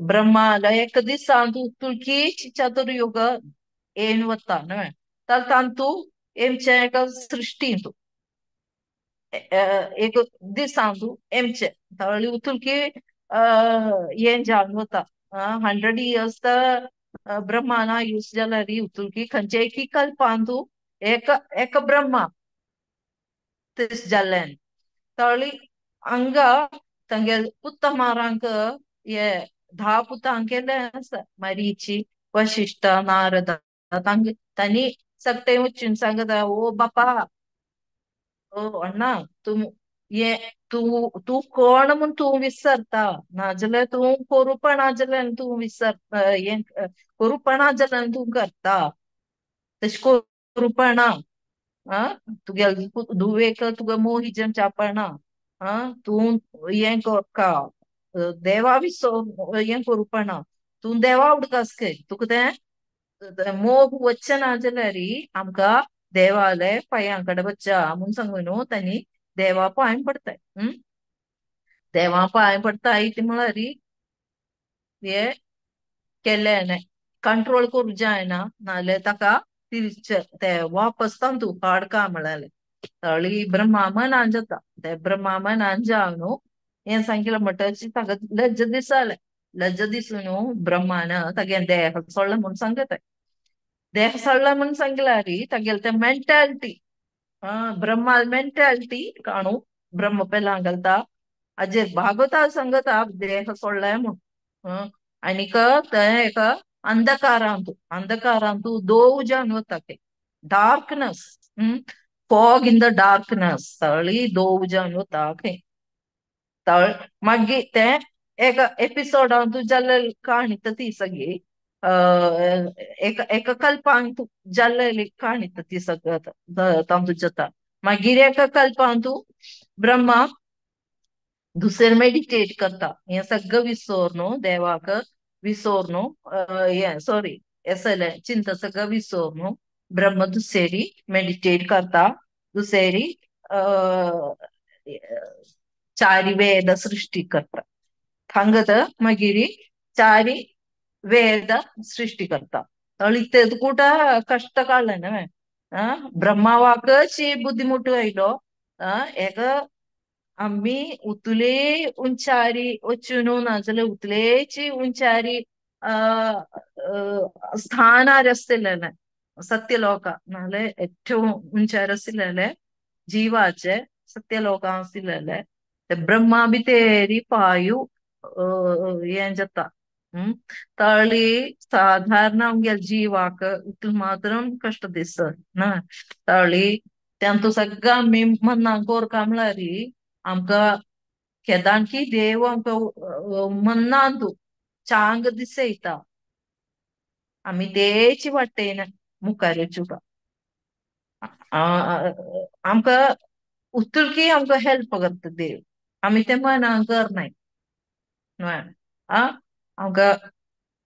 ब्रह्माला एक दिसान तुळकी चतुर्युग येवन वता न्हय तर तांतू एमचे एका सृष्टींतू एक दिसांतू एमचे तळी उतुलकी हें जावन वता 100 इयर्स तर ब्रह्माना यूज जाल्यार उतुलकी खंयचे एकी कल्पांतू एक एक ब्रह्मा तेस जाल्ल्यान तळी हांगा तांगे पुत्तमारांक हे 10 पुतांक केले आसा मरीची वशिष्ठ नारद तांगे तांणी सगळे वचून सांगता ओ बापा ओ अण्णा तूं हे तूं तूं कोण म्हूण तूं विसरता नाजाल्यार तूं कोरुपणा जाल्यार तूं विसर हें कोरुपणा जाल्यार तूं करता तशें कोरुपणा आं तुगेले धुवेक तुका मोहिजन चापणा आं तूं हें करका देवा विसर हें कोरुपणा तूं देवा उडकास कर तुका तें मोग वचना जाल्यार आमकां देवाले पांयां कडेन वच्चा म्हूण सांगू न्हू तांणी देवा पांय पडताय. देवा पांय पडताय ती म्हळ्यार हे केलें कंट्रोल करूं जायना नाजाल्यार ताका तिरचे ते वापस तांतू हाडका म्हळ्यार तळी ब्रह्मा मनान जाता ते ब्रह्मा मनान जावन न्हू हें सांगिल्लें म्हणटच ताका लज्जा दिसालें, लज्जा दिसून न्हू ब्रह्मान तागे देह सोडलें म्हूण सांगता, देह सोडलें म्हूण सांगल्यार तागेले ते मेंटालिटी ब्रह्माल मेंटालिटी काणू ब्रह्म पेला घालता हाजेर भागवता सांगता देह सोडलें म्हूण आनीक तें एका अंधकारांतू अंधकारांतू दोव जावन वता ते darkness fog in the darkness तळी दोव जावन वता खंय तळ मागीर तें एका एपिसोडांतू जाल्ले काणी ती सगळी एका एका कल्पांतू जाल्लेली काणी ती सगळं तांतू जाता. मागीर एका कल्पांतू ब्रह्मा दुसरें मेडिटेट करता हें सगळं विसर न्हू देवाक विसर न्हू हें सॉरी हें चिंता सगळं विसर न्हू ब्रह्म दुसरी मेडिटेट करता दुसरी चारी वेद सृष्टी करता थांगत मागीर चारी वेद सृष्टी करता तळी कुट कष्ट काडलें न्हय ब्रह्मावाकच बुद्धिमुटू आयलो एका आमी उतले उंचारी वचून नाजाल्यार उतलेची उंचारी स्थानार आसतलें सत्यलोका नाजाल्यार ഏറ്റവും उंचार आशिल्लें जीवाचे सत्यलोका आशिल्लें ते ब्रह्मा भितरी पायू हें जाता. तळी साधारण आमगेले जीवाक इतलें मात्रम कश्ट दिसता ना तळी तांतू सगळं आमी मनाक कोरका म्हळ्यार आमकां केदांकी देव आमकां मनांतू चांग दिसयता आमी तेची वाटेन मुखार वचूंक आमकां उतुलकी आमकां हेल्प करता देव आमी तें मनाक करनाय आमकां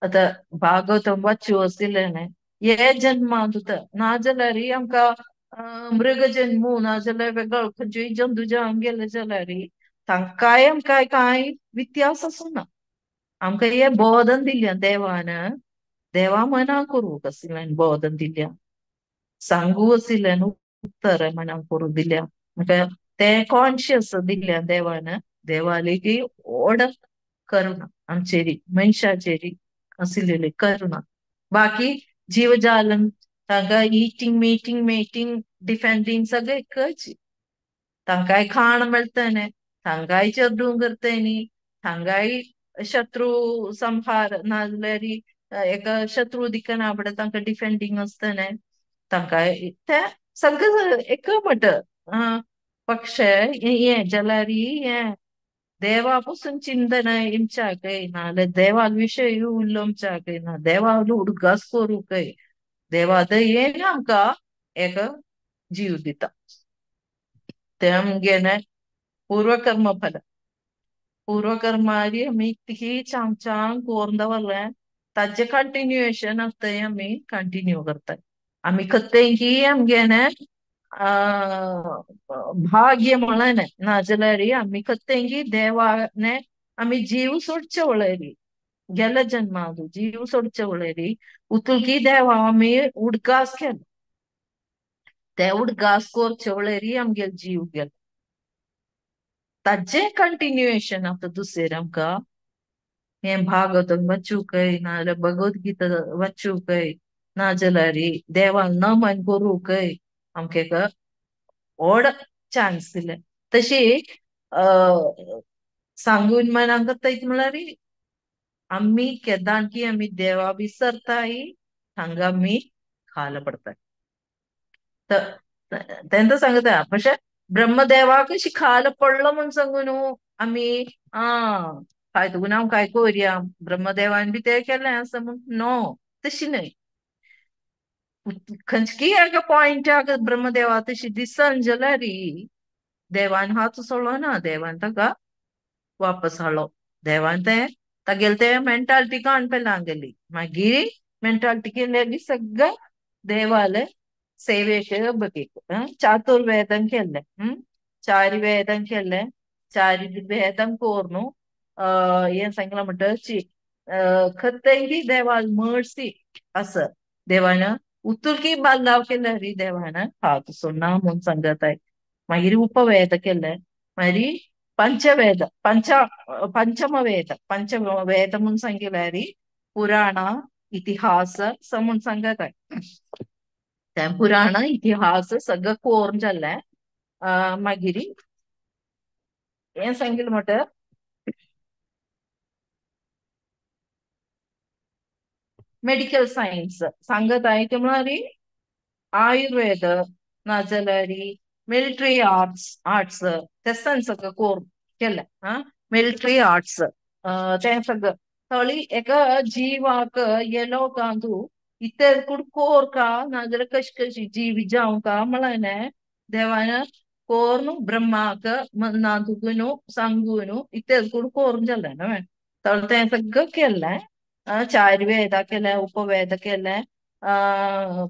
आतां भागवत वाच्यो आशिल्लें न्हय हे जन्मांत नाजाल्यार आमकां मृगजन्मू नाजाल्यार वेगळो खंयचोय जंतू जावन गेले जाल्यार तांकांय आमकां कांय व्यत्यास आसना. आमकां हें बोधन दिल्या देवान, देवा मना करूंक आशिल्ल्यान बोधन दिल्या, सांगू आशिल्ल्यान उत्तर मना करूंक दिल्या, आमकां तें कॉन्शियस दिल्या देवान. देवाली ती व्हड करुणा आमचेरी मनशाचेरी आशिल्ली करुणा. बाकी जीवजालन तांकां इटिंग मीटिंग मेटिंग डिफेंडींग सगळें एकच, तांकांय खाण मेळटलें, तांकांय चेडूं करतली, तांकांय शत्रू संहार नाजाल्यार एका शत्रू दिकना पडटा तांकां डिफेंडींग आसतलें, तांकांय तें सगळें एक म्हणटा. पक्ष हें जाल्यार हें देवा पसून चिंतन इमच्याकय नाजाल्यार देवा विशय उलोवच्याकय ना, देवा उडगास करूंकय, देवा दयेन आमकां एक जीव दिता. तें आमगेलें पूर्वकर्म फल. पूर्वकर्मारी आमी कितकी चांग चांग करून दवरलें ताजें कंटिन्युएशन आतां आमी कंटिन्यू करताय. आमी खंय की आमगेलें भाग्य म्हणलें नाजाल्यार आमी खंय देवाने आमी जीव सोडचे वळेरी गेले जन्मांत जीव सोडचे वळेरी उतुलकी देवा आमी उडगास केलो, ते उडगास करचे वळेरी आमगेले जीव गेलो. ताजें कंटिन्युएशन आतां दुसरें आमकां हें भागवत वाचूंकय नाजाल्यार भगवद्गीता वाचूंकय नाजाल्यार देवाक नमन करूंकय आमकां एक व्हड चान्स दिले. तशी सांगून मनाक करता म्हळ्यार आमी केदां की आमी देवा विसरताय हांगा आमी खाल पडताय. तेंका सांगता पशे ब्रह्मदेवाक खाल पडलो म्हूण सांगू न्हू आमी काय तुगून हांव काय करुया ब्रह्मदेवान बी तें केलें आसा म्हूण नो, तशी न्हय. खंयची एका पॉयंटाक ब्रह्मदेवा तशी दिसन जाल्यार देवान हात सोडलो ना, देवान ताका वापस हाडलो. देवान तें तागेलें तें मेंटालिटी काण पेला गेली, मागीर मेंटालिटी केलेली सगळें देवाले सेवेक बगेक चातुर्वेदन केल्लें, चारी वेदन केल्लें, चारी वेदन कोर्नु हें सांगलां म्हणटची खंय देवाल मर्सी आसा, देवान उतुलकी बांदाव केल्यार देवान हात सोडना म्हूण सांगताय. मागीर उपवेद केले, मागीर पंचवेद पंचमवेद पंचमवेद म्हूण सांगिल्यार पुराण इतिहास म्हूण सांगताय. तें पुराण इतिहास सगळें कोरून जालें. मागीर हें सांगिल्लें म्हणटा मेडिकल सायन्स सांगताय ते म्हळ्यार आयुर्वेद नाजाल्यार मिलिटरी आर्ट्स आर्ट्स तें सगळें कोर केलें. मिलिटरी आर्ट्स तें सगळें थोडी एका जिवाक येलो कांदू इतर कुड कोर का नाजाल्यार कशी कशी जीव जावंक म्हळ्यार देवान कोर्नु ब्रह्माक नांदुकून सांगून इतर कुड कोरून जालें न्हय तर तें सगळें केलें. चारवेद केलें, उपवेद केलें,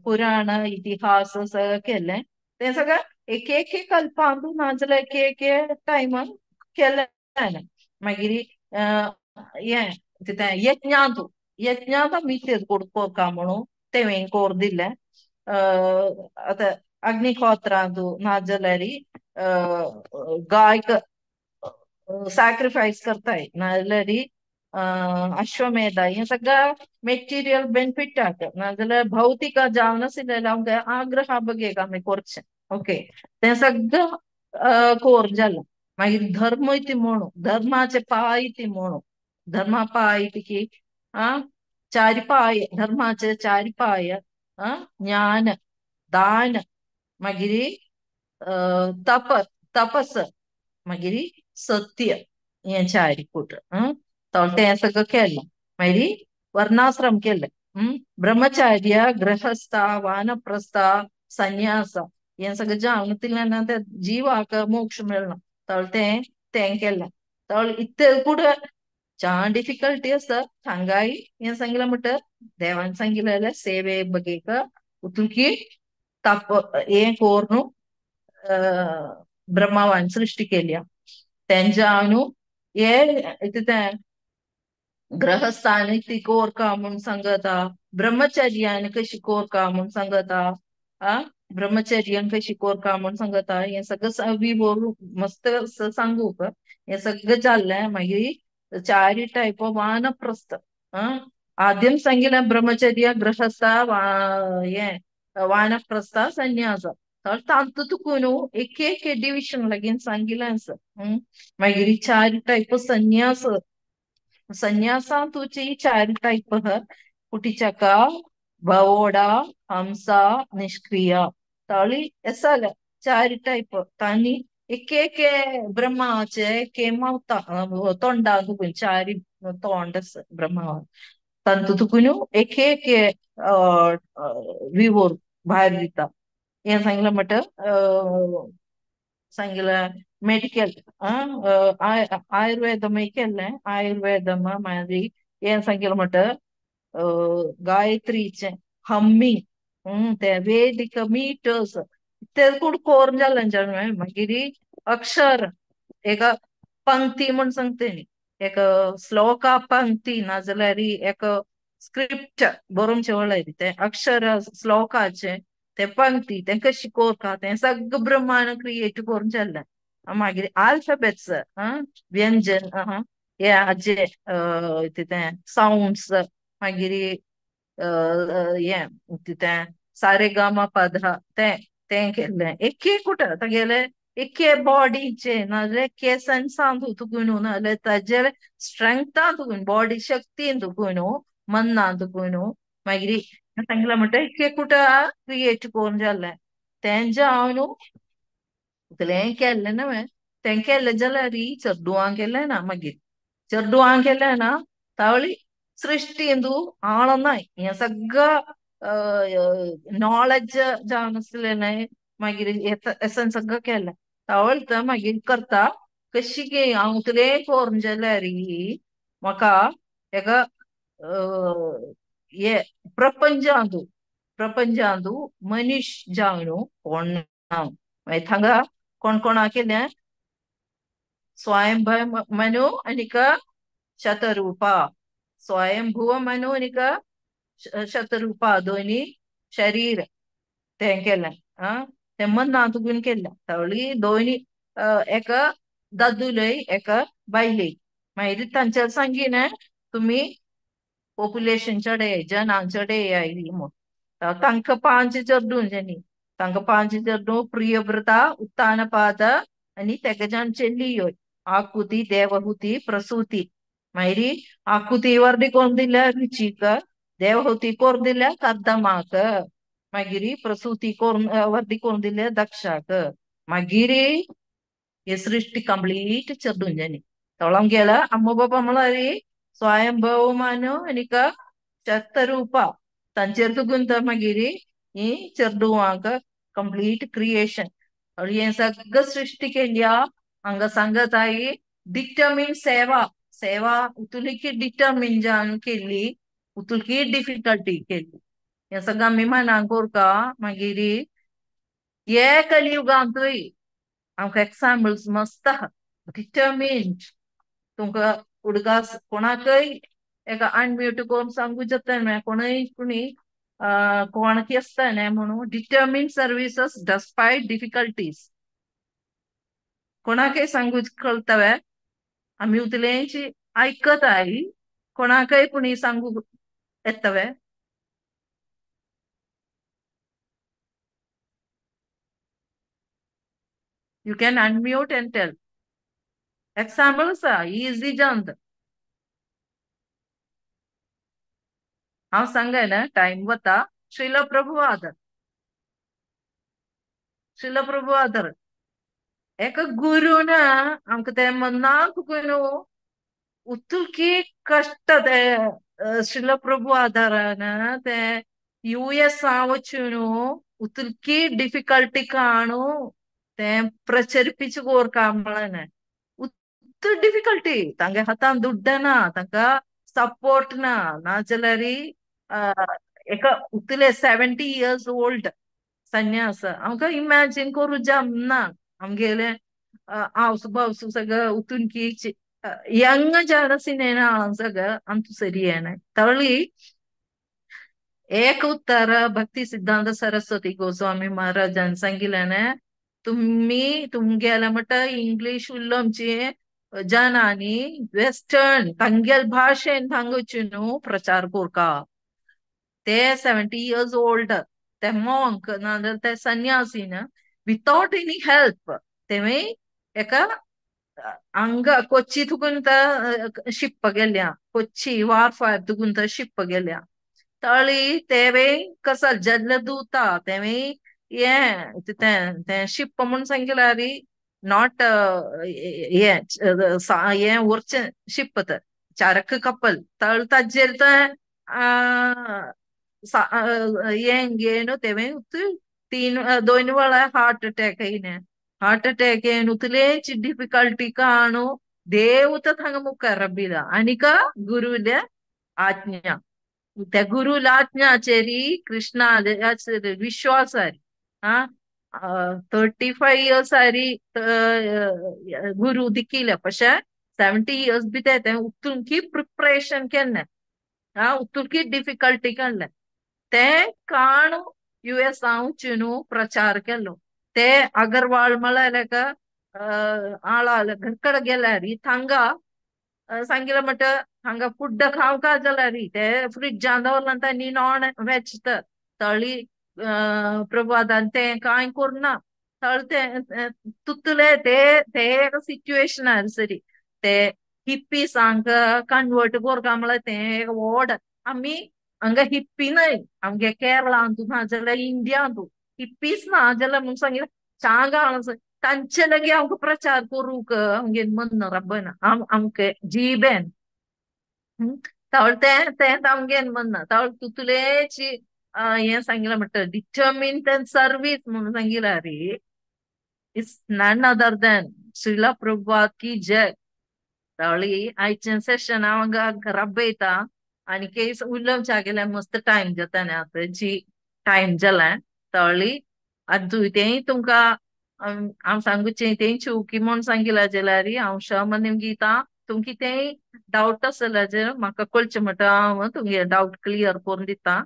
पुराण इतिहास सगळें केलें. तें सगळें एक एक कल्पांतू नाजाल्यार एक एक टायमार केलें. मागीर हें तें यज्ञांतू यज्ञांत आमी कुड कोरका म्हणून तें कोर दिलें. आतां अग्निहोत्रांतू नाजाल्यार गायक सॅक्रिफायस करताय नाजाल्यार अश्वमेध हें सगळें मेटेरियल बेनिफिटाक नाजाल्यार भौतिक जावन आशिल्लें आमकां आग्रह बगेक आमी करचें. ओके तें सगळें कोर जालें. मागीर धर्म इति म्हणू, धर्माचे पाय इति म्हणू, धर्मा पाय की चारि पाय, धर्माचे चारि पाय, ज्ञान दान मागीर तप तपस मागीर सत्य हें चारि कूट तें सगळें केलें. मागीर वर्णाश्रम केलें, ब्रह्मचार्य गृहस्थ वानप्रस्थ संन्यास हें सगळें जावन तितल्यान ते जिवाक मोक्ष मेळना तर तें तें केलें. तर इतलें कूड छान डिफिकल्टी आसा हांगाय हें सांगलां म्हणटा देवान सांगिल्लें सेवे बगेक उतुलकी तप हें कोरून ब्रह्मावान सृष्टी केल्या. तेंच्या न्हू हे तें ग्रहस्थान ती कोरका म्हूण सांगता, ब्रह्मचर्यान कशी कोरका म्हूण सांगता, आ ब्रह्मचर्यान कशी कोरका म्हूण सांगता. हें सगळें विवोर मस्त सांगूक हें सगळें जाल्लें. मागीर चारी टायप वानप्रस्थ. आद्यम सांगितलें ब्रह्मचर्य, गृहस्थ, हें वानप्रस्थ, संन्यास. तातूंत तुका न्हू एक एक डिविजन लागीं सांगिल्लें आसा. मागीर चार टायप संन्यास. संन्यासांतूची चार टायप कुटिचक, भवोडा, हंसा, निष्क्रिया. ताळी एसाले चार टायप. तांणी एक एक ब्रह्माचे एक मावता तोंडा तुकून चारी तोंड ब्रह्मा तांतू तुकून एक एक विवोर भायर दिता. हें सांगलें म्हणटा सांगलें मेडिकल आयुर्वेदमय केल्लें. आयुर्वेदम मागीर हें सांगलें म्हणटा गायत्रीचें हम्मिंग, ते वेदिक मिटर्स ते कोण कोर जालें जाणवें. मागीर अक्षर एक पंक्ती म्हूण सांगता न्ही, एक श्लोका पंक्ती नाजाल्यार एक स्क्रिप्ट बरोवचे वळाय तें अक्षर श्लोकाचें ते पंक्ती तें कशी कोरता तें सगळें ब्रह्मांड क्रिएट करून जाल्लें. मागीर आल्फाबेट्स व्यंजन हे हाजे तें सावंड्स, मागीर हें तें सारे गामा पद तें तें केल्लें. एक एक तागेले एके बॉडीचे नाजाल्यार केसांसान तुकून नाजाल्यार ताजेर स्ट्रेंथान तुकून बॉडी शक्तीन तुकून मन्नान तुकून मागीर सांगलें म्हणटा एक एकूट क्रिएट करून जालें. तेंजे हांव न्हू इतलें केल्लें न्हय, तें केल्लें जाल्यार चेडवां केलें ना. मागीर चेडवां केलें ना तावळी सृश्टींतू आळनाय हें सगळं नॉलेज जावन आसलें न्हय. मागीर एसन्स सगळं केलें तावळ मागीर करता कशी गे हांव तुलें करून जाल्यार म्हाका एका हे प्रपंचांतू प्रपंचांतू मनीस जावन कोण ना. मागीर थांगा कोण कोणा केलें स्वयंभव मनु आनीक शतरूपा, स्वयंभुव मनु आनीक शतरूपा दोनी शरीर तें केलें. तें मन्ना तुगून केलें. तावळी दोनी एका दादूलय एका बायलेक. मागीर तांच्या सांगिना तुमी पॉप्युलेशन चडय जनां चडय आयली म्हूण. तांकां पांच चेडूं जाणी, तांकां पांच चेडूं प्रियव्रता, उत्तानपाद आनी तेगेजान चेल्लियो आकुती, देवहुती, प्रसूती. मागीर आकुती वर्दी कोण दिल्या रुचीक, देवहुती कोर दिल्या कर्दमाक, मागीर प्रसूती कोर वर्दी कोण दिल्या दक्षाक. मागीर हे सृष्टी कंप्लीट चेडूं जाणी. तोळम गेला अम्मा बाबा म्हळ्यार स्वयंभव मानो आनीक शतरूपा तांचेर तुगून मागीर ही चेडवांक कंप्लीट क्रिएशन. हें सगळं सृष्टी केल्या. हांगा सांगत आई डिटर्मीन सेवा, सेवा उतुलकी डिटर्मीन जावन केल्ली, उतुलकी डिफिकल्टी केल्ली. हें सगळं आमी मनाक कोरका. मागीर हे कलियुगांतूय आमकां एग्जाम्पल्स मस्त आहा. डिटर्मीन तुमकां उडगास कोणाकय एका अनम्यूट करून सांगू जाता न्हय, कोणय कोणी कोणाकी आसता न्हय म्हणून डिटर्मीन सर्विसीस डस्पायट डिफिकल्टीज. कोणाकय सांगू कळटा आमी उतलेंची आयकत आई, कोणाकय कोणी सांगू येतवे. You can unmute and tell. Examples आसा इजी जावन. हांव सांगय ना टायम वता. श्रील प्रभुपाद, श्रील प्रभुपाद एका गुरुन आमकां तें मनाक न्हू उतुलकी कश्ट ते श्रील प्रभुपादान ते यूएस वचून उतुलकी डिफिकल्टी काणू तें प्रचरिपिचू कोरका म्हळ्यार उतू डिफिकल्टी. तांगे हातान दुड्ड ना, तांकां सपोर्ट ना, नाजाल्यार एका उतले 70 years old, संन्यास आमकां इमॅजीन करूं जमना आमगेले आवसु बावसु सगळं उतून की यंग जनसिनेನ सगळं आमचं सरियाನ तळी एक उत्तर भक्ती सिद्धांत सरस्वती गोस्वामी महाराजान सांगितल्याने तुम्ही तुमगेले म्हटा इंग्लिश उलोवची जनानी वेस्टर्न तांगेल भाशेन थांगूची न्हू प्रचार कोरका. ते 70 इयर्स ओल्ड ते मॉंक नाजाल्यार ते संन्यासी ना वितावट एनी हेल्प तेमी एका हांगा कोची तुकून शिप्प गेल्या कोची वार्फार तुकून शिप्प गेल्या तळी तेवे कसल जल्ल दुता तेवी हें तें तें शिप्प म्हूण सांगितल्यार not हें हें उरचें शिप्प तर चरक कपल तळ ताजेर तें हें घेवन तेवें तीन दोन वेळा हार्ट अटॅक येयलें. हार्ट अटॅक येवन उतलेच डिफिकल्टी काणू देवता थांगा मुखार रबिला आनीक गुरुल्या आज्ञा त्या गुरुला आज्ञाचेरी कृष्णा विश्वास आहे. हा 35 इयर्स आरी गुरु दिकिले पशे 70 इयर्स बी ते उतुनकी प्रिपरेशन केन्ना हा उतुनकी डिफिकल्टी केन्ना ते काणू युएस न्हू प्रचार केलो. ते अगरवाल म्हळ्यार आळा घरकड गेल्यार थांगा सांगितलं म्हटलं हांगा फुड खावका जाल्यार ते फ्रिजान दवरला तांणी नॉन वेज तळी प्रभादान ते कांय करना तळ ते तुतले ते ते एक सिच्युएशन सरी ते हिप्पीसांक कन्वर्ट करका म्हळ्यार ते एक व्हड आमी हांगा हिप्पी न्हय आमगे केरळांतू ना जाल्यार इंडियांतू हिप्पीस ना जाल्यार म्हूण सांगितलें चांगा तांचे लागीं आमकां प्रचार करूंक आमगे मन रब्बना आमके जिबेन तवळ तें तें आमगे म्हणना तवळ तुतुलेची हें सांगितलें म्हणटा डिटर्मिन सर्वीस म्हणून सांगितलं रे it's none other than Srila Prabhupada की जय. तवळी आयचें सेशन हांव हांगा रब्बयता आनी केस उलोवच्या गेल्यार मस्त टायम जाता न्ही आतां जी टायम जाला तवळी आतां तेंय तुमकां हांव सांगूचें तेंय चुकी म्हूण सांगिलां जाल्यार हांव शमन गीता तुमकां तेंय डावट आसल्यार म्हाका कळचें म्हणटा हांव तुमगे डावट क्लियर करून दिता.